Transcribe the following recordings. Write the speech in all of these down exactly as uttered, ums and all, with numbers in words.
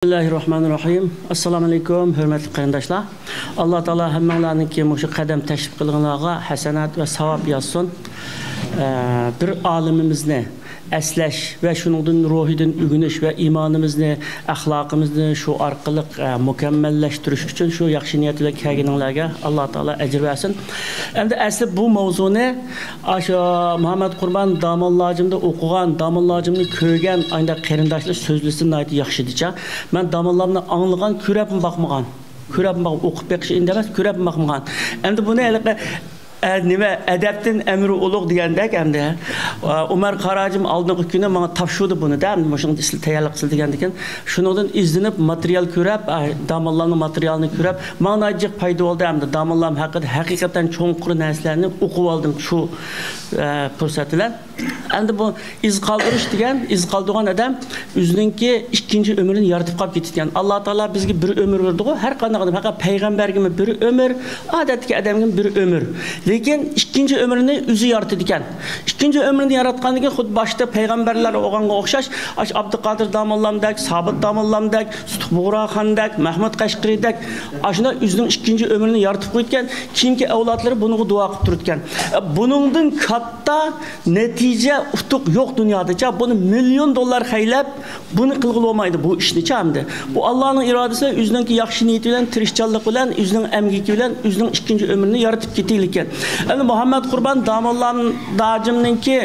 بىسمىللاھىررەھمانىررەھىم. ئەسسالامۇ ئەلەيكۇم، ھۆرمەتلىك قېرىنداشلار. ئاللا تائالا ھەممىڭلارنىڭكى مۇشۇ قەدەم تەشرىپ قىلغىنىڭلارغا ھەسەنات ۋە ساۋاب يازسۇن. ئە، بىر ئالىمىمىزنى ئەسلەش ۋە شۇنىڭدىن روھىدىن ئۆگىنىش ۋە ئىمانىمىزنى، ئەخلاقىمىزنى شۇ ئارقىلىق، ئە، مۇكەممەللەشتۈرۈش ئۈچۈن شۇ ياخشى نىيەت بىلەن كەلگىنىڭلارغا ئاللا تائالا ئەجىر بەرسۇن. ئەمدى ئەسلى بۇ ماۋزۇنى ئاشۇ مۇھەممەد قۇربان داموللاجىمدا ئوقۇغان، داموللاجىمنى كۆرگەن ئانداق قېرىنداشلار سۆزلىسە ناھايىتى ياخشى ئىدىچە. مەن داموللامنى ئاڭلىغان، كۆرۈپمۇ باقمىغان. كۆرۈپمۇ باق-، ئوقۇپ بېقىش ئىندەمەس، كۆرۈپمۇ باقمىغان. ئەمدى بۇنى ھېلىقى، ئە، نېمە، ئەدەپتىن ئەمرى ئۇلۇغ دېگەندەك ئەمدى. ئە، ئۆمەر قاراجىم ئالدىنقى كۈنى ماڭا تاپشۇردى بۇنى-دە، ئەمدى مۇشۇنى سىلەر تەييارلىق قىل دېگەندىكىن، شۇنىڭدىن ئىزدىنىپ، ماتېرىيال كۆرۈپ، ئە، داموللامنىڭ ماتېرىيالىنى كۆرۈپ، ماڭا ناھايىتى جىق پايدا بولدى. ئەمدى داموللام ھەققىدە ھەقىقەتەن چوڭقۇر نەرسىلەرنى ئوقۇپ ئالدىم شۇ، ئە، پۇرسەت بىلەن. ئەمدى بۇ ئىز قالدۇرۇش دېگەن، ئىز قالدۇرغان ئادەم ئۆزىنىڭكى ئىككىنچى ئۆمرىنى يارىتىپ قاپ كېتىدىكەن. ئاللا تائالا بىزگە بىر ئۆمۈر بېرىدىغۇ، ھەر قانداق ئادەم، پەقەت پەيغەمبەرگىمۇ بىر ئۆمۈر، ئادەتتىكى ئادەمگىمۇ بىر ئۆمۈر. لېكىن ئىككىنچى ئۆمرىنى ئۆزى يارىتىدىكەن. ئىككىنچى ئۆمرىنى ياراتقاندىن كېيىن خۇددى باشتا پەيغەمبەرلەر بولغانغا ئوخشاش، ئاشۇ ئابدۇقادىر داموللامدەك، سابىت داموللامدەك، سۇتۇق بۇغراخاندەك، مەھمۇد قەشقىرىدەك، ئاشۇنداق ئۆزىنىڭ ئىككىنچى ئۆمرىنى يارىتىپ قويىدىكەن. كېيىنكى ئەۋلادلىرى بۇنىڭغا دۇئا قىلىپ تۇرىدىكەن. بۇنىڭدىن كاتتا نەتىجە، ئۇتۇق يوق دۇنيادىچە. بۇنى مىليون دوللار خەجلەپ، بۇنى قىلغىلى بولمايدۇ، بۇ ئىشنىچە ئەمدى. بۇ ئاللانىڭ ئىرادىسى بىلەن، ئۆزىنىڭكى ياخشى نىيىتى بىلەن، تىرىشچانلىقى بىلەن، ئۆزىنىڭ ئەمگىكى بىلەن ئۆزىنىڭ ئىككىنچى ئۆمرىنى يارىتىپ كېتەلىكەن. ئەمدى مۇھەممەد قۇربان داموللام داجىمنىڭكى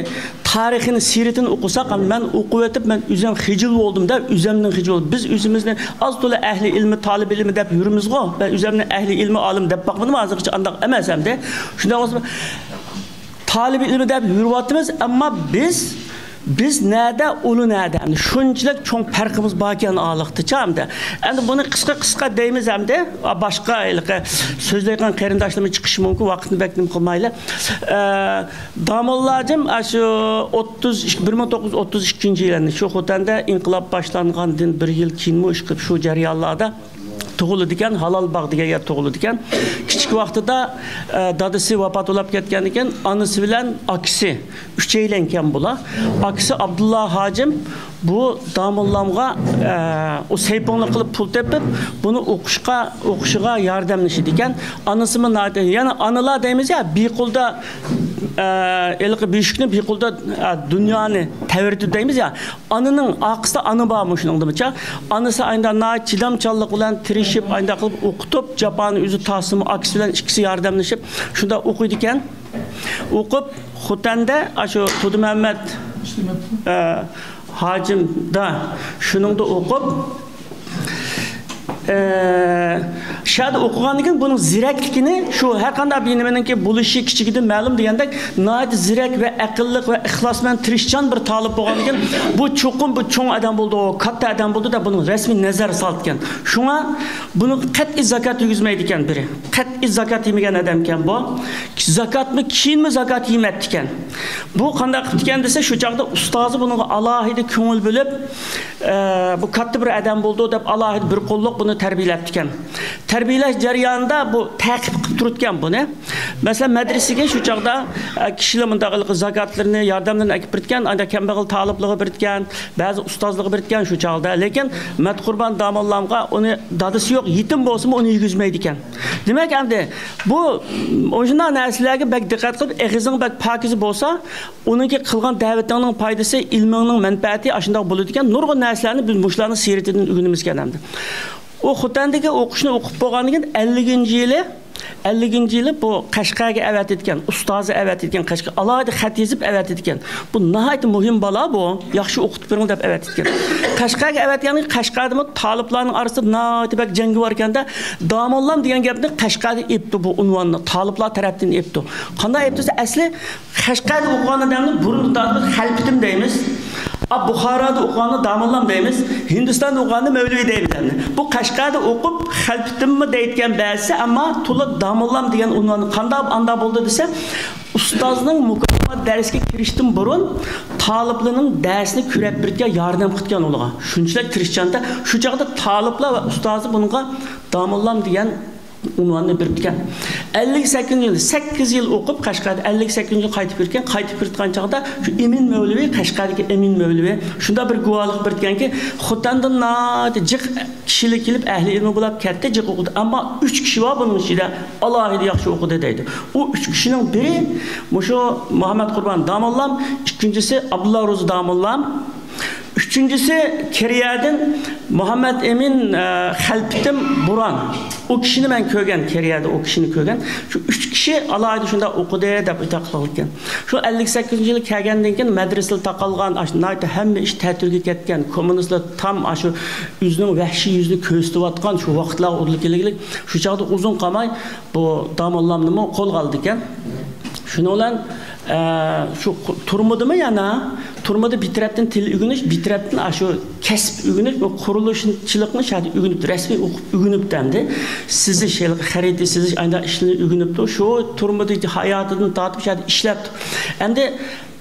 تارىخىنى، سىيرىتىنى ئوقۇساق، مەن ئوقۇۋېتىپ، مەن ئۆزۈم خىجىل بولدۇم-دە، ئۆزۈمدىن خىجىل بولدۇم. بىز ئۆزىمىزنى ئاز تولا ئەھلى ئىلمى، تالىپ ئىلمى دەپ يۈرىمىزغۇ. مەن ئۆزۈمنى ئەھلى ئىلمى، ئالىم دەپ باقمىدىم، ھازىرغىچە ئانداق ئەمەس ئەمدى. شۇنداق بولسا، تالىپ ئىلمى دەپ يۈرۈۋاتىمىز، ئەمما بىز، بىز نەدە، ئۇلار نەدە؟ شۇنچىلىك چوڭ پەرقىمىز باركەن ئارىلىقتىچە ئەمدى. ئەمدى بۇنى قىسقا، قىسقا دەيمىز ئەمدى. باشقا ھېلىقى سۆزلەيدىغان قېرىنداشلىرىمىز چىقىشى مۇمكىن، ۋاقىتنى بەك نېمە قىلمايلى. ئە، داموللاجىم ئاشۇ ئوتتۇز، بىر مىڭ توققۇز يۈز ئوتتۇز ئىككىنچى يىلى شۇ خوتەندە ئىنقىلاب باشلانغاندىن بىر يىل كېيىنمۇ ئىشقىلىپ شۇ جەريانلاردا تۇغۇلىدىكەن، ھالال باغ دېگەن يەردە تۇغۇلىدىكەن. كىچىك ۋاقتىدا، ئە، دادىسى ۋاپات بولاپ كەتكەندىن كېيىن، ئانىسى بىلەن ئاكىسى ئۈچەيلەنكەن بۇلار. ئاكىسى ئابدۇللا ھاجىم بۇ داموللامغا، ئە، ئۇ سەيپۇڭلۇق قىلىپ پۇل تېپىپ، بۇنى ئوقۇشقا، ئوقۇشىغا ياردەملىشىدىكەن. ئانىسىمۇ ناھايىتى، يەنە ئانىلار دەيمىز يا، بىقۇلدا، ئە، ھېلىقى بۆشۈكنى بىقۇلدا، ئە، دۇنيانى تەۋرىتىدۇ دەيمىز يا. ئانىنىڭ ئارقىسىدا ئانا بار مۇشۇنىڭدىمۇچە. ئانىسى ئايندا ناھايىتى چىدامچانلىق بىلەن تىرىشىپ، ئايندا قىلىپ ئوقۇتۇپ، جاپانى ئۆزى تارتسىمۇ، ئاكىسى بىلەن ئىككىسى ياردەملىشىپ، شۇنداق ئوقۇيدىكەن. ئوقۇپ، خوتەندە ئاشۇ تۇردىمەممەت، ئە، ھاجىمدا شۇنىڭدا ئوقۇپ، ئە، شۇ يەردە ئوقۇغاندىن كېيىن بۇنىڭ زېرەكلىكىنى، شۇ ھەر قانداق بىر نېمىنىڭكى بولۇشى كىچىكىدىن مەلۇم دېگەندەك، ناھايىتى زېرەك ۋە ئەقىللىق ۋە ئىخلاس بىلەن تىرىشچان بىر تالىپ بولغاندىن كېيىن، بۇ چوقۇم بۇ چوڭ ئادەم بولىدۇ، كاتتا ئادەم بولىدۇ دەپ بۇنىڭ رەسمىي نەزەر سالىدىكەن. شۇڭا بۇنىڭغا قەتئىي زاكات يۈرگۈزمەيدىكەن بىرى. قەتئىي زاكات يېمىگەن ئادەمكەن بۇ. زاكاتمۇ، كېيىنمۇ زاكات يېمەپتىكەن. بۇ قانداق قىپتىكەن دېسە، شۇ چاغدا ئۇستازى بۇنىڭغا ئالاھىدە كۆڭۈل بۆلۈپ، ئە، بۇ كاتتا بىر ئادەم بولىدۇ دەپ، ئالاھىدە بىر قوللۇق بۇنى تەربىيەلەپتىكەن. تەربىيەلەش جەريانىدا بۇ تەقىب قىلىپ تۇرىدىكەن بۇنى. مەسىلەن، مەدرىسىگە شۇ چاغدا، ئە، كىشىلەر مۇنداق زاكاتلىرىنى، ياردەملىرىنى ئەكىپ بېرىدىكەن، ئاندىن كەمبەغەل تالىپلىرىغا بېرىدىكەن، بەزى ئۇستازلىرىغا بېرىدىكەن شۇ چاغدا. لېكىن مەتقۇربان داموللامغا ئۇنى دادىسى يوق، يېتىم بولسىمۇ ئۇنى يېگۈزمەيدىكەن. دېمەك، ئەمدى بۇ، مۇشۇنداق نەرسىلەرگە بەك دىققەت قىلىپ، ئېغىزىڭ بەك پاكىز بولسا، ئۇنىڭكى قىلغان دەۋىتىڭنىڭ پايدىسى، ئىلمىڭنىڭ مەنپەئەتى ئاشۇنداق بولىدىكەن. نۇرغۇن نەرسىلەرنى بىز مۇشۇلارنىڭ سىيرىتىدىن ئۆگىنىمىزكەن ئەمدى. ئۇ خوتەندىكى ئوقۇشنى ئوقۇپ بولغاندىن كېيىن، ئەللىكىنچى يىلى، ئەللىكىنچى يىلى بۇ قەشقەرگە ئەۋەتىدىكەن، ئۇستازى ئەۋەتىدىكەن قەشقەر، ئالاھىدە خەت يېزىپ ئەۋەتىدىكەن. بۇ ناھايىتى مۇھىم بالا بۇ، ياخشى ئوقۇتۇپ بېرىڭ دەپ ئەۋەتىدىكەن. قەشقەرگە ئەۋەتكەندىن كېيىن قەشقەردىمۇ تالىپلارنىڭ ئارىسىدا ناھايىتى بەك جەڭگىۋاركەن-دە، داموللام دېگەن گەپنى قەشقەردە ئېيتتى بۇ ئۇنۋاننى، تالىپلار تەرەپتىن ئېيتتى. قانداق ئېيتتى دېسە، ئەسلى قەشقەردە ئوقۇغاندا دەمدە بۇرۇندا خەلپىتىم دەيمىز. ئا، بۇخارادا ئوقۇغاندا داموللام دەيمىز. ھىندىستاندا ئوقۇغاندا مەۋلىۋى دەيمىز ئەمدى. بۇ قەشقەردە ئوقۇپ خەلپىتىممۇ دەيدىكەن بەزىسى، ئەمما تولا داموللام دېگەن ئۇنۋان قانداق ئاندا بولدى دېسە، ئۇستازنىڭ مۇكاپات دەرسكە كىرىشتىن بۇرۇن تالىپلىرىنىڭ دەرسىنى كۆرەپ بېرىدىكەن، ياردەم قىلىدىكەن ئۇلارغا. شۇنچىلىك تىرىشچاندا، شۇ چاغدا تالىپلار ۋە ئۇستازى بۇنىڭغا داموللام دېگەن ئۇنۋاننى بېرىپتىكەن. ئەللىك سەككىزىنچى يىل، سەككىز يىل ئوقۇپ، قاشقەردە ئەللىك سەككىزىنچى يىل قايتىپ كىرىدىكەن. قايتىپ كىرىدىغان چاغدا شۇ ئىمىن مەۋلىۋى، قەشقەردىكى ئىمىن مەۋلىۋى شۇنداق بىر گۇۋاھلىق بېرىدىكەنكى، خوتەندىن ناھايىتى جىق كىشىلەر كېلىپ، ئەھلى ئىلمى بولاپ كەتتى، جىق ئوقۇدى. ئەمما ئۈچ كىشى بار بۇنىڭ ئىچىدە ئالاھىدە ياخشى ئوقۇدى دەيدۇ. ئۇ ئۈچ كىشىنىڭ بىرى مۇشۇ مۇھەممەد قۇربان داموللام، ئىككىنچىسى ئابدۇللا روزى داموللام، ئۈچىنچىسى كېرىيەدىن مۇھەممەد ئەمىن، ئە، خەلپىتىم بۇران. ئۇ كىشىنى مەن كۆرگەن، كېرىيەدە ئۇ كىشىنى كۆرگەن. شۇ ئۈچ كىشى ئالاھىدە شۇنداق ئوقۇدى دەپ ئېيتىپ قالغانىكەن. شۇ ئەللىك سەككىزىنچى يىلى كەلگەندىن كېيىن مەدرىسىلەر تاقالغان، ئاشۇ ناھايىتى ھەممە ئىش تەتۈرگە كەتكەن، كوممۇنىستلار تام ئاشۇ ئۆزىنىڭ ۋەھشىي يۈزىنى كۆرسىتىۋاتقان شۇ ۋاقىتلارغا ئۇدۇل كېلىگلىك، شۇ چاغدا ئۇزۇن قالماي بۇ داموللامنىمۇ قولغا ئالىدىكەن. شۇنىڭ بىلەن، ئە، شۇ قۇ-، تۈرمىدىمۇ يەنە، تۈرمىدە بىر تەرەپتىن تىل ئۆگىنىش، بىر تەرەپتىن ئاشۇ كەسىپ ئۆگىنىش، بۇ قۇرۇلۇشچىلىقنى شۇ يەردە ئۆگىنىپ، رەسمىي ئوقۇپ ئۆگىنىپتۇ ئەمدى. سىزىش، ھېلىقى خەرىتە سىزىش، ئانداق ئىشلارنى ئۆگىنىپتۇ. شۇ تۈرمىدىكى ھاياتىدىن تارتىپ شۇ يەردە ئىشلەپتۇ. ئەمدى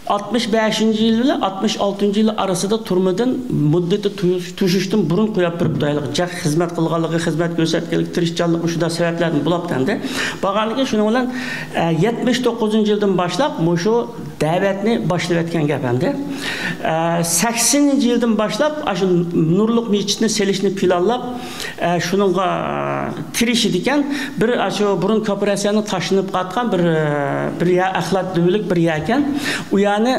ئاتمىش بەشىنچى يىل بىلەن ئاتمىش ئالتىنچى يىل ئارىسىدا تۈرمىدىن مۇددىتى تۇ-، توشۇشتىن بۇرۇن قويۇپ بېرىپتۇ. ھېلىقى جىق خىزمەت قىلغانلىقى، خىزمەت كۆرسەتكەنلىكى، تىرىشچانلىقى شۇنداق سەۋەبلەردىن بولاپتۇ ئەمدى. بارغاندىن كېيىن شۇنىڭ بىلەن، ئە، يەتمىش توققۇزىنچى يىلدىن باشلاپ مۇشۇ دەۋەتنى باشلىۋەتكەن گەپ ئەمدى. ئە، سەكسىنىنچى يىلدىن باشلاپ ئاشۇ نۇرلۇق مىچىتنى سېلىشنى پىلانلاپ، ئە، شۇنىڭغا تىرىشىدىكەن. بىر ئاشۇ بۇرۇن كوپىراتسىيەنىڭ تاشلىنىپ قاتقان بىر، بىر يەر، ئەخلەت دۆۋىلىك بىر يەركەن. ئۇ يەرنى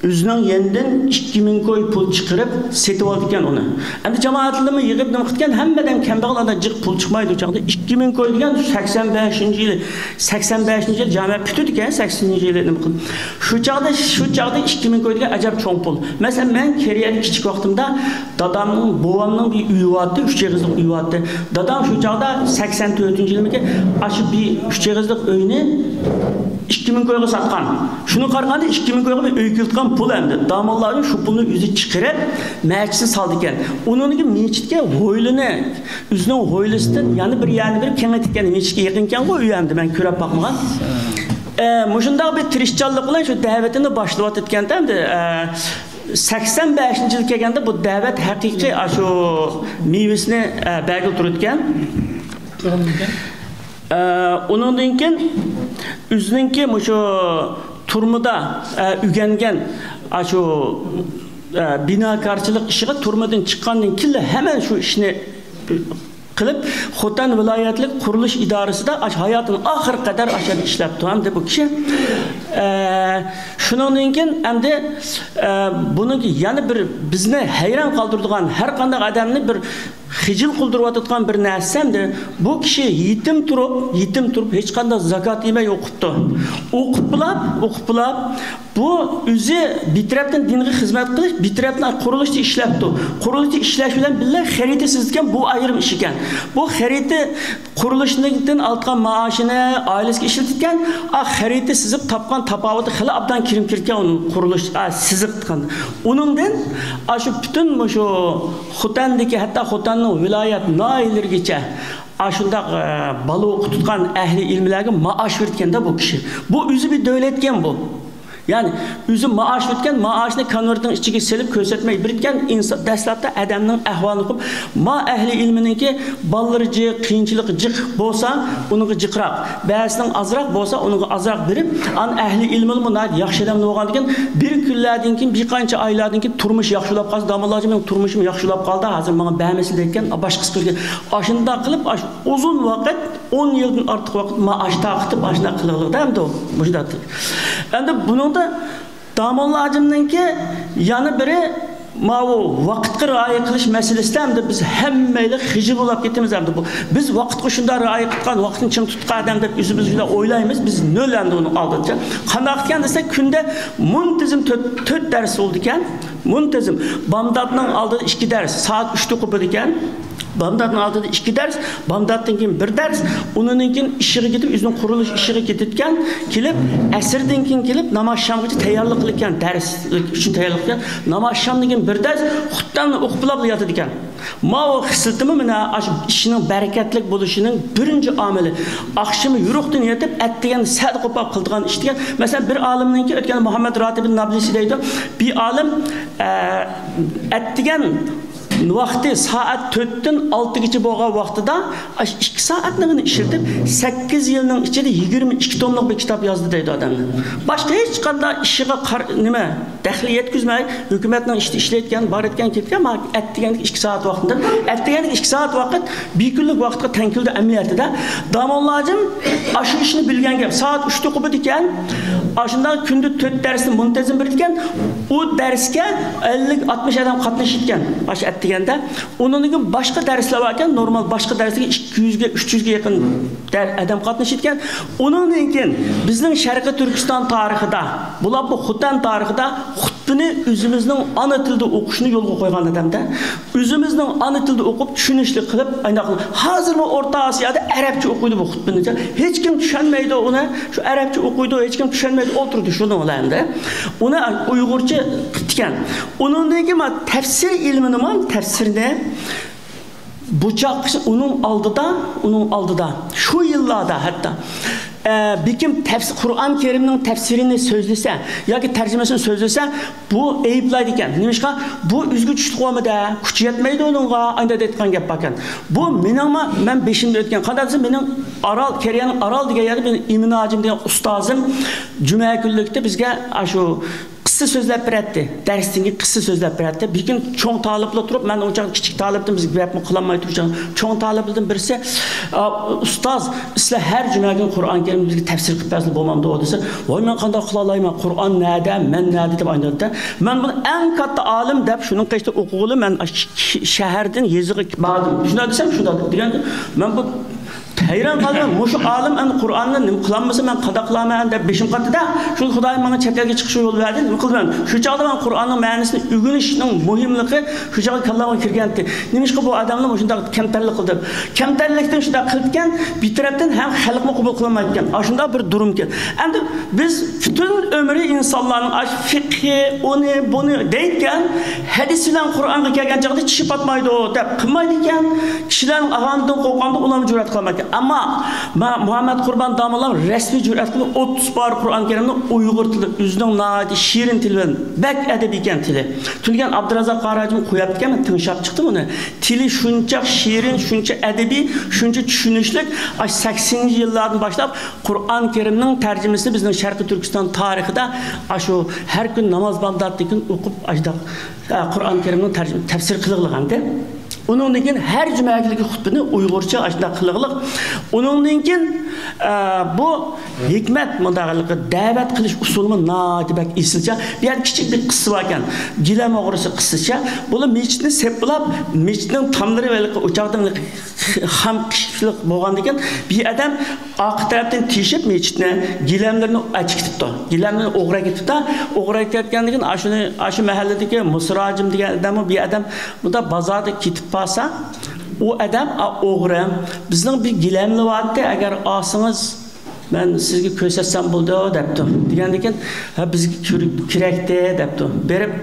ئۆزىنىڭ يېنىدىن ئىككى مىڭ كوي پۇل چىقىرىپ سېتىۋالىدىكەن ئۇنى. ئەمدى جامائەتلىرىمۇ يىغىپ نېمە قىلىدىكەن، ھەممە ئادەم كەمبەغەل، ئانداق جىق پۇل چىقمايدۇ ئۇ چاغدا. ئىككى مىڭ كوي دېگەن سەكسەن بەشىنچى يىلى، سەكسەن بەشىنچى يىل جامائەت پۈتىدىكەن، سەكسىنىنچى يىلى نېمە قىلىپ. شۇ چاغدا، شۇ چاغدا ئىككى مىڭ كوي دېگەن ئەجەب چوڭ پۇل. مەسىلەن، مەن كېرىيەدە كىچىك ۋاقتىمدا دادامنىڭ، بوۋامنىڭ بىر ئۆيى بارتى، ئۈچ ئېغىزلىق ئۆيى بارتى. دادام شۇ چاغدا سەكسەن تۆتىنچى يىلمىكى، ئاشۇ بىر ئۈچ ئېغىزلىق ئۆينى ئىككى مىڭ كويغا ساتقان. شۇنى قارىغاندا ئىككى مىڭ كويغا بىر ئۆي كېلىدىغان پۇل ئەمدى. داموللا شۇ پۇلنى ئۆزى چىقىرىپ، مەچىتنى سالىدىكەن. ئۇنىڭدىن كېيىن مىچىتكە ھويلىنى، ئۆزىنىڭ ھويلىسىدىن يەنە بىر يەرنى بىر كېڭەيتكەن، مىچىتكە يېقىنكەنغۇ ئۆي ئەمدى، مەن كۆرۈپ باقمىغان. ئە، مۇشۇنداق بىر تىرىشچانلىق بىلەن شۇ دەۋىتىنى باشلىۋاتىدىكەن ئەمدى. ئە، سەكسەن بەشىنچى يىل كەلگەندە بۇ دەۋەت ھەقىقىي ئاشۇ مېۋىسىنى، ئە، بەرگىلى تۇرىدىكەن. ئە، ئۇنىڭدىن كېيىن ئۆزىنىڭكى مۇشۇ تۈرمىدە، ئە، ئۆگەنگەن ئاشۇ، ئە، بىناكارچىلىق ئىشىغا تۈرمىدىن چىققاندىن كېيىنلا ھەمەن شۇ ئىشنى قىلىپ، خوتەن ۋىلايەتلىك قۇرۇلۇش ئىدارىسىدا ئاش-، ھاياتىنىڭ ئاخىرى قەدەر ئاشۇ يەردە ئىشلەپتۇ ئەمدى بۇ كىشى. ئە، شۇنىڭدىن كېيىن ئەمدى، ئە، بۇنىڭكى يەنە بىر بىزنى ھەيران قالدۇرىدىغان، ھەر قانداق ئادەمنى بىر خىجىل قىلدۇرۇۋاتىدىغان بىر نەرسە ئەمدى، بۇ كىشى يېتىم تۇرۇپ، يېتىم تۇرۇپ ھېچقانداق زاكات يېمەي ئوقۇپتۇ. ئوقۇپ بولاپ، ئوقۇپ بولاپ، بۇ ئۆزى بىر تەرەپتىن دىنغا خىزمەت قىلىش، بىر تەرەپتىن قۇرۇلۇشتا ئىشلەپتۇ. قۇرۇلۇشتا ئىشلەش بىلەن بىللە خەرىتە سىزىدىكەن، بۇ ئايرىم ئىش ئىكەن. بۇ خەرىتە قۇرۇلۇشتىن ئالىدىغان مائاشىنى ئائىلىسىگە ئىشلىتىدىكەن، ئا، خەرىتە سىزىپ تاپقان تاپاۋىتى خېلى ئابدان كىرىم كىرىدىكەن ئۇنىڭ قۇرۇلۇش، ئا، سىزىق قىلغان. ئۇنىڭدىن ئاشۇ پۈتۈن مۇشۇ خوتەندىكى، ھەتتا خوتەننىڭ ۋىلايەت ناھىيەلىرىگىچە ئاشۇنداق، ئە، بالا ئوقۇتقان ئەھلى ئىلمىلەرگە مائاش بېرىدىكەن-دە بۇ كىشى. بۇ ئۆزى بىر دۆلەتكەن بۇ. يەنى ئۆزى مائاش ئۆتكەن، مائاشنى كونۋېرتنىڭ ئىچىگە سېلىپ كۆرسەتمەي بېرىدىكەن. ئىنسا-، دەسلەپتە ئادەمنىڭ ئەھۋالىنى ئوقۇپ، ما ئەھلى ئىلمىنىڭكى بالىلىرى جىق، قىيىنچىلىقى جىق بولسا، ئۇنىڭغا جىقراق، بەزىسىنىڭ ئازراق بولسا، ئۇنىڭغا ئازراق بېرىپ، ئان ئەھلى ئىلمىمۇ ناھايىتى ياخشى ئادەم بولغاندىكىن، بىر كۈنلەردىن كېيىن، بىر قانچە ئايلاردىن كېيىن تۇرمۇش ياخشىلاپ قالسا، داموللاجى مېنىڭ تۇرمۇشۇم ياخشىلاپ قالدى، ھازىر ماڭا بەرمىسىلە دەيدىكەن، باشقىسى كىرگەن. ئاشۇنداق قىلىپ، ئاشۇ ئۇزۇن ۋاقىت، ئون يىلدىن ئارتۇق ۋاقىت مائاش تارقىتىپ، ئاشۇنداق قىلغىلىدا ئەمدى مۇشۇنداق. ئەمدى بۇنىڭدا داموللا ھاجىمنىڭكى يەنە بىرى ماۋۇ ۋاقىتقا رىئايە قىلىش مەسىلىسىدە ئەمدى بىز ھەممەيلەن خىجىل بولاپ كېتىمىز ئەمدى. بۇ، بىز ۋاقىتقا شۇنداق رىئايە قىلغان، ۋاقىتنى چىڭ تۇتقان ئادەم دەپ ئۆزىمىز شۇنداق ئويلايمىز. بىز نۆل ئەمدى ئۇنىڭ ئالدىدا. قانداق ئىكەن دېسە، كۈندە مۇنتىزىم تۆت، تۆت دەرس بولىدىكەن. مۇنتىزىم. بامداتنىڭ ئالدىدا ئىككى دەرس، سائەت ئۈچتە قوپىدىكەن. بامداتنىڭ ئالدىدا ئىككى دەرس، بامداتتىن كېيىن بىر دەرس، ئۇنىڭدىن كېيىن ئىشىغا كېتىپ، ئۆزىنىڭ قۇرۇلۇش ئىشىغا كېتىدىكەن. كېلىپ، ئەسىردىن كېيىن كېلىپ، ناماز شامغىچە تەييارلىق قىلىدىكەن، دەرسلىك ئۈچۈن تەييارلىق قىلىدىكەن. ناماز شامدىن كېيىن بىر دەرس، خۇتتاننى ئوقۇپ بولاپلا ياتىدىكەن. ماۋۇ خىسلىتىمۇ مانا ئاشۇ ئىشنىڭ بەرىكەتلىك بولۇشىنىڭ بىرىنچى ئامىلى. ئاخشىمى يورۇقتىن يېتىپ، ئەتىگەن سەھەر قوپاپ قىلىدىغان ئىش دېگەن. مەسىلەن، بىر ئالىمنىڭكى ئۆتكەن مۇھەممەد راتىبىن نابلىسى دەيدۇ. بىر ئالىم، ئە، ئەتىگەن ۋاقتى سائەت تۆتتىن ئالتىگىچە بولغان ۋاقتىدا ئاشۇ ئىككى سائەتنىڭ ئىشلىتىپ، سەككىز يىلنىڭ ئىچىدە يىگىرمە ئىككى توملۇق بىر كىتاب يازدى دەيدۇ ئادەم. باشقا ھېچقانداق ئىشىغا قار-، نېمە، دەخلى يەتكۈزمەي، ھۆكۈمەتنىڭ ئىشىدا ئىشلەيدىكەن، بارىدىكەن، كېتىدىكەن، مانا ئەتىگەنلىك ئىككى سائەت ۋاقتىدا، ئەتىگەنلىك ئىككى سائەت ۋاقىت بىر كۈنلۈك ۋاقىتقا تەڭ كېلىدۇ ئەمەلىيەتىدە. داموللاجىم ئاشۇ ئىشنى بىلگەن گەپ، سائەت ئۈچتە قوپىدىكەن، ئاشۇنداق كۈندە تۆت دەرسنى مۇنتەزىم بېرىدىكەن، ئۇ دەرسكە ئەللىك، ئاتمىش ئادەم قاتنىشىدىكەن، ئاشۇ ئەتىگەندە. ئۇنىڭدىن كېيىن باشقا دەرسلەر باركەن، نورمال باشقا دەرسلەرگە ئىككى يۈزگە، ئۈچ يۈزگە يېقىن دەر-، ئادەم قاتنىشىدىكەن. ئۇنىڭدىن كېيىن بىزنىڭ شەرقىي تۈركىستان تارىخىدا، بولۇپمۇ خوتەن تارىخىدا خۇتبىنى ئۆزىمىزنىڭ ئانا تىلدا ئوقۇشنى يولغا قويغان ئادەمدە، ئۆزىمىزنىڭ ئانا تىلدا ئوقۇپ، چۈشىنىشلىك قىلىپ، ئاينداق قىلىپ، ھازىرمۇ ئورتا ئاسىيادا ئەرەبچە ئوقۇيدۇ بۇ خۇتبىنى. ھېچكىم چۈشەنمەيدۇ ئۇنى، شۇ ئەرەبچە ئوقۇيدۇ، ھېچكىم چۈشەنمەيدۇ، ئولتۇرىدۇ شۇنىڭ بىلەن ئەمدى. ئۇنى ئۇيغۇرچە قىپتىكەن. ئۇنىڭدىن كېيىن مانا تەپسىر ئىلمىنىمۇ، تەپسىرنى بۇ چاغقىچە ئۇنىڭ ئالدىدا، ئۇنىڭ ئالدىدا شۇ يىللاردا ھەتتا، ئە، بىكىم تەپسىر، قۇرئان كەرىمنىڭ تەپسىرىنى سۆزلىسە ياكى تەرجىمىسىنى سۆزلىسە، بۇ ئەيىبلەيدىكەن. نېمىشقا؟ بۇ ئۆزگە چۈشلۈك بولمىدى، كۈچى يەتمەيدۇ ئۇنىڭغا، ئانداق دەيدىغان گەپ باركەن. بۇ مېنىڭمۇ، مەن بېشىمدىن ئۆتكەن. قانداق دېسە، مېنىڭ ئارال، كېرىيەنىڭ ئارال دېگەن يەردە مېنىڭ ئىمىن ھاجىم دېگەن ئۇستازىم جۈمە كۈنلۈكتە بىزگە ئاشۇ قىسسە سۆزلەپ بېرەتتى. دەرستىن كېيىن قىسسە سۆزلەپ بېرەتتى. بىر كۈن چوڭ تالىپلار تۇرۇپ، مەن ئۇ چاغدا كىچىك تالىپتىم، بىز گەپمۇ قىلالماي تۇرۇپ، چوڭ تالىپلىرىدىن بىرسى، «ئا، ئۇستاز، سىلەر ھەر جۈمە كۈنى قۇرئان كەرىمنى بىزگە تەپسىر قىلىپ بەرسىلە بولمامدۇ؟» دېسە، «ۋاي، مەن قانداق قىلالايمەن؟ قۇرئان نەدە، مەن نەدە؟» دەپ ئايلىناتتى. مەن بۇنى ئەڭ كاتتا ئالىم دەپ شۇنىڭ قېشىدا ئوقۇغىلى مەن ش-، ش-، شەھەردىن يېزىغا باردىم. شۇنداق دېسەم، شۇنداق دېدى. دېگەن، مەن بۇ ھەيران قالدىم، مۇشۇ ئالىم ئەمدى قۇرئاننى نېمە قىلالمىسا، مەن قانداق قىلارمەن دەپ بېشىم قاتتى-دە، شۇ خۇدايىم ماڭا چەت ئەلگە چىقىشنى يول بەردى، نېمە قىلىمەن؟ شۇ چاغدا مەن قۇرئاننىڭ مەنىسىنى ئۆگىنىشنىڭ مۇھىملىقى شۇ چاغدا كاللامغا كىرگەنتى. نېمىشقا بۇ ئادەملەر مۇشۇنداق كەمتەرلىك قىلدى؟ كەمتەرلىكتىن شۇنداق قىلىدىكەن، بىر تەرەپتىن ھەم خەلقمۇ قوبۇل قىلالمايدىكەن. ئاشۇنداق بىر دۇرۇمكەن. ئەمدى بىز پۈتۈن ئۆمرى ئىنسانلارنىڭ ئاشۇ فىقھى، ئۇنى، بۇنى دەيدىكەن، ھەدىس بىلەن قۇرئانغا كەلگەن چاغدا چىشى پاتمايدۇ دەپ قىلمايدىكەن. كىشىلەرنىڭ ئاغاندىن قورققاندا ئۇلارمۇ جۈرئەت قىلالمايدىكەن. ئەمما ما-، مۇھەممەد قۇربان داموللام رەسمىي جۈرئەت قىلىپ ئوتتۇز پارە قۇرئان كەرىمنى ئۇيغۇر تىلى، ئۆزىنىڭ ناھايىتى شېرىن تىلى بىلەن، بەك ئەدەبىيكەن تىلى. تۈنۈگۈن ئابدۇرازاق قارى ھاجىمغا قويۇپتىكەن، مەن تىڭشاپ چىقتىم ئۇنى. تىلى شۇنچە شېرىن، شۇنچە ئەدەبىي، شۇنچە چۈشىنىشلىك. ئاشۇ سەكسىنىنچى يىللاردىن باشلاپ قۇرئان كەرىمنىڭ تەرجىمىسىنى بىزنىڭ شەرقىي تۈركىستان تارىخىدا ئاشۇ ھەر كۈن ناماز بامداتتىن كېيىن ئوقۇپ، ئاشۇنداق، ئە، قۇرئان كەرىمنىڭ تەرجىمە، تەپسىر قىلىغلىغانىدى. ئۇنىڭدىن كېيىن ھەر جۈمە كۈنلۈك خۇتبىنى ئۇيغۇرچە ئاشۇنداق قىلىغلىق. ئۇنىڭدىن كېيىن، ئە، بۇ ھېكمەت مۇنداق دەۋەت قىلىش ئۇسۇلىمۇ ناھايىتى بەك ئېسىلچە. بۇ يەردە كىچىك بىر قىسسە باركەن. گىلەم ئوغرىسى قىسسىچە. بۇلار مەسچىتنى سېپىلاپ، مەسچىتنىڭ تاملىرى ھېلىقى ئوچاقتىن ھېلىقى خام قىشلىق بولغاندىكىن، بىر ئادەم ئارقا تەرەپتىن تېشىپ مەسچىتنى، گىلەملىرىنى ئەچىپ كېتىپتۇ. گىلەملىرىنى ئوغرى ئەكېتىپتۇ. ئوغرى ئەكەتكەندىن كېيىن، ئاشۇنى، ئاشۇ مەھەللىدىكى مۇسىراجىم دېگەن ئادەممۇ بىر ئادەم بۇنداق بازاردا كېتىپ بارسا، ئۇ ئادەم، «ئا، ئوغرى، بىزنىڭ بىر گىلەملىرى بارتتى، ئەگەر ئالسىڭىز، مەن سىزگە كۆرسەتسەم بولىدۇ» دەپتۇ. دېگەندىن كېيىن، «ھە، بىزگە كېرەك-، كېرەكتى» دەپتۇ. بېرىپ،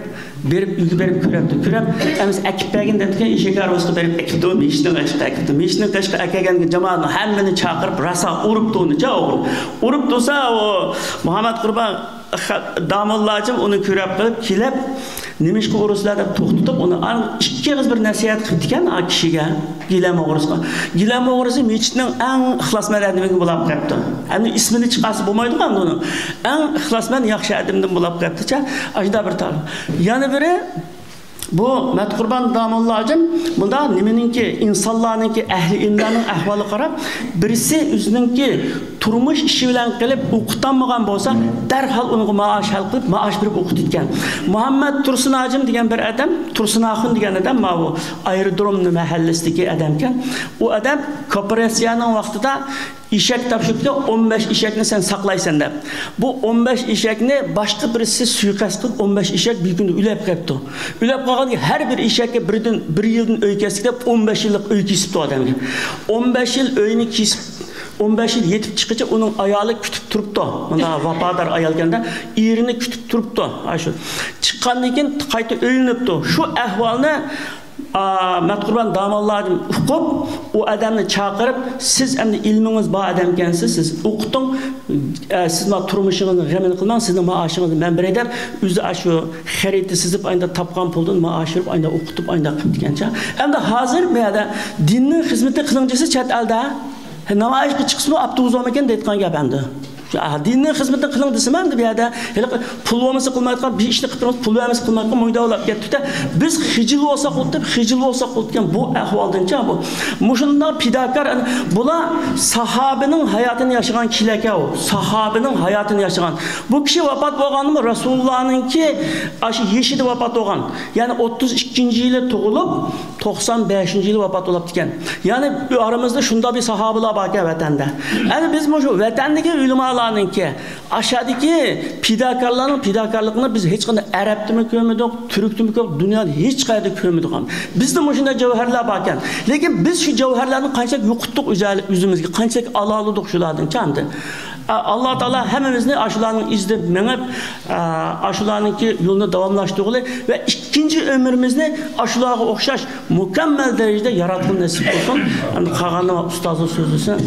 بېرىپ، ئۆيگە بېرىپ كۆرەپتۇ. كۆرۈپ، «ئەمىسە ئەكىپ بەرگىن» دەپتىكەن، ئېشەك ھارۋىسىغا بېرىپ ئەكىپتۇ، مەسچىتنىڭ تەشقىگە ئەكىپتۇ. مەسچىتنىڭ تەشقىگە ئەكەلگەن جامائەتنىڭ ھەممىنى چاقىرىپ، راسا ئۇرۇپتۇ ئۇنى، چا ئوغرى. ئۇرۇپ تۇرسا، ئۇ مۇھەممەد قۇربان خا-، داموللاجىم ئۇنى كۆرۈپ قېلىپ، كېلىپ، «نېمىشقا ئۇرۇسىلەر؟» دەپ توختىتىپ، ئۇنى ئان-، ئىككى ئېغىز بىر نەسىھەت قىپتىكەن ئا كىشىگە، گىلەم ئوغرىسىغا. گىلەم ئوغرىسى مەسچىتنىڭ ئەڭ ئىخلاسمەن ئادىمىگە بولاپ قېپتۇ. ئەمدى ئىسمىنى چىقارسا بولمايدىغۇ ئەمدى ئۇنىڭ. ئەڭ ئىخلاسمەن، ياخشى ئادەمدىن بولاپ قېپتىچە. ئاشۇنداق بىر تال. يەنە بىرى، بۇ مەتقۇربان داموللاجىم بۇنداق نېمىنىڭكى، ئىنسانلارنىڭكى، ئەھلى ئىلىملەرنىڭ ئەھۋالىغا قاراپ، بىرسى ئۆزىنىڭكى تۇرمۇش ئىشى بىلەن قېلىپ ئوقۇتالمىغان بولسا، دەرھال ئۇنىڭغا مائاش ھەل قىلىپ، مائاش بېرىپ ئوقۇتىدىكەن. مۇھەممەد تۇرسۇن ھاجىم دېگەن بىر ئادەم، تۇرسۇن ئاخۇن دېگەن ئادەم، ماۋۇ ئايرودروم مەھەللىسىدىكى ئادەمكەن. ئۇ ئادەم كوپېراتسىيەنىڭ ۋاقتىدا ئېشەك تاپشۇرۇپتۇ، «ئون بەش ئېشەكنى سەن ساقلايسەن» دەپ. بۇ ئون بەش ئېشەكنى باشقا بىرسى سۇيىقەست قىلىپ، ئون بەش ئېشەك بىر كۈندە ئۆلۈپ قېپتۇ. ئۆلۈپ قالغاندىكىن ھەر بىر ئېشەككە بىردىن، بىر يىلدىن ئۆي كەسسە دەپ، ئون بەش يىللىق ئۆي كېسىپتۇ ئادەمگە. ئون بەش يىل ئۆينى كېسىپ، ئون بەش يىل يېتىپ چىققىچە ئۇنىڭ ئايالى كۈتۈپ تۇرۇپتۇ. مۇنداق ۋاپادار ئايالكەن-دە، ئېرىنى كۈتۈپ تۇرۇپتۇ. ئاشۇ چىققاندىن كېيىن قايتا ئۆيلىنىپتۇ. شۇ ئەھۋالنى ئا، مەتقۇربان داموللادىن ئۇقۇپ، ئۇ ئادەمنى چاقىرىپ، سىز ئەمدى ئىلمىڭىز بار ئادەمكەنسىز، سىز ئوقۇتۇڭ، ئە، سىز ما تۇرمۇشىڭىزنىڭ غېمىنى قىلماڭ، سىزنىڭ مائاشىڭىزنى مەن بېرەي دەپ، ئۆزى ئاشۇ خەرىتە سىزىپ، ئايندا تاپقان پۇلدىن مائاش بېرىپ، ئايندا ئوقۇتۇپ، ئايندا قىپتىكەنچە. ئەمدى ھازىر بۇ يەردە دىننىڭ خىزمىتى قىلىڭچىسى چەت ئەلدە. نامايىشقا چىقسىمۇ ئاپتوبۇس بولمىكەن دەيدىغان گەپ ئەمدى. شۇ، ئا، دىننىڭ خىزمىتىنى قىلىڭ دېسىمۇ ئەمدى بۇ يەردە ھېلىقى پۇل بولمىسا قىلمايدىغان، بىر ئىشنى قىلىپ بېرىڭ، پۇل بەرمىسە قىلمايدىغان مۇنداق بولۇپ كەتتى-دە، بىز خىجىل بولساق بولدى دەپ، خىجىل بولساق بولىدىكەن بۇ ئەھۋالدىنچە بۇ. مۇشۇنداق پىداكار، بۇلار ساھابىنىڭ ھاياتىنى ياشىغان كىشىلەركەن ئۇ. ساھابىنىڭ ھاياتىنى ياشىغان. بۇ كىشى ۋاپات بولغاندىمۇ رەسۇلۇللانىڭكى ئاشۇ يېشىدا ۋاپات بولغان. يەنى ئوتتۇز ئىككىنچى يىلى تۇغۇلۇپ، توقسان بەشىنچى يىلى ۋاپات بولاپتىكەن. يەنى ئارىمىزدا شۇنداق بىر ساھابىلار باركەن ۋەتەندە. ئەمدى بىز مۇشۇ ۋەتەندىكى ئۆلىمالارنىڭكى، ئاشادىكى پىداكارلارنىڭ پىداكارلىقىنى بىز ھېچقانداق ئەرەبتىمۇ كۆرمىدۇق، تۈركتىمۇ كۆرمىدۇق، دۇنيادا ھېچقايەردە كۆرمىدۇق. بىزدە مۇشۇنداق جەۋھەرلەر باركەن. لېكىن بىز شۇ جەۋھەرلەرنى قانچىلىك يوقىتتۇق ئۆزى-، ئۆزىمىزگە، قانچىلىك ئالالىدۇق شۇلاردىن چاندى. ئاللا تائالا ھەممىمىزنى ئاشۇلارنىڭ ئىزىدا مېڭىپ، ئاشۇلارنىڭكى يولىنى داۋاملاشتۇرغىلى ۋە ئىككىنچى ئۆمرىمىزنى ئاشۇلارغا ئوخشاش مۇكەممەل دەرىجىدە ياراتقىن نېسىپ قىلسۇن. ئەمدى قالغاننى ئۇستازلار سۆزلىسۇن.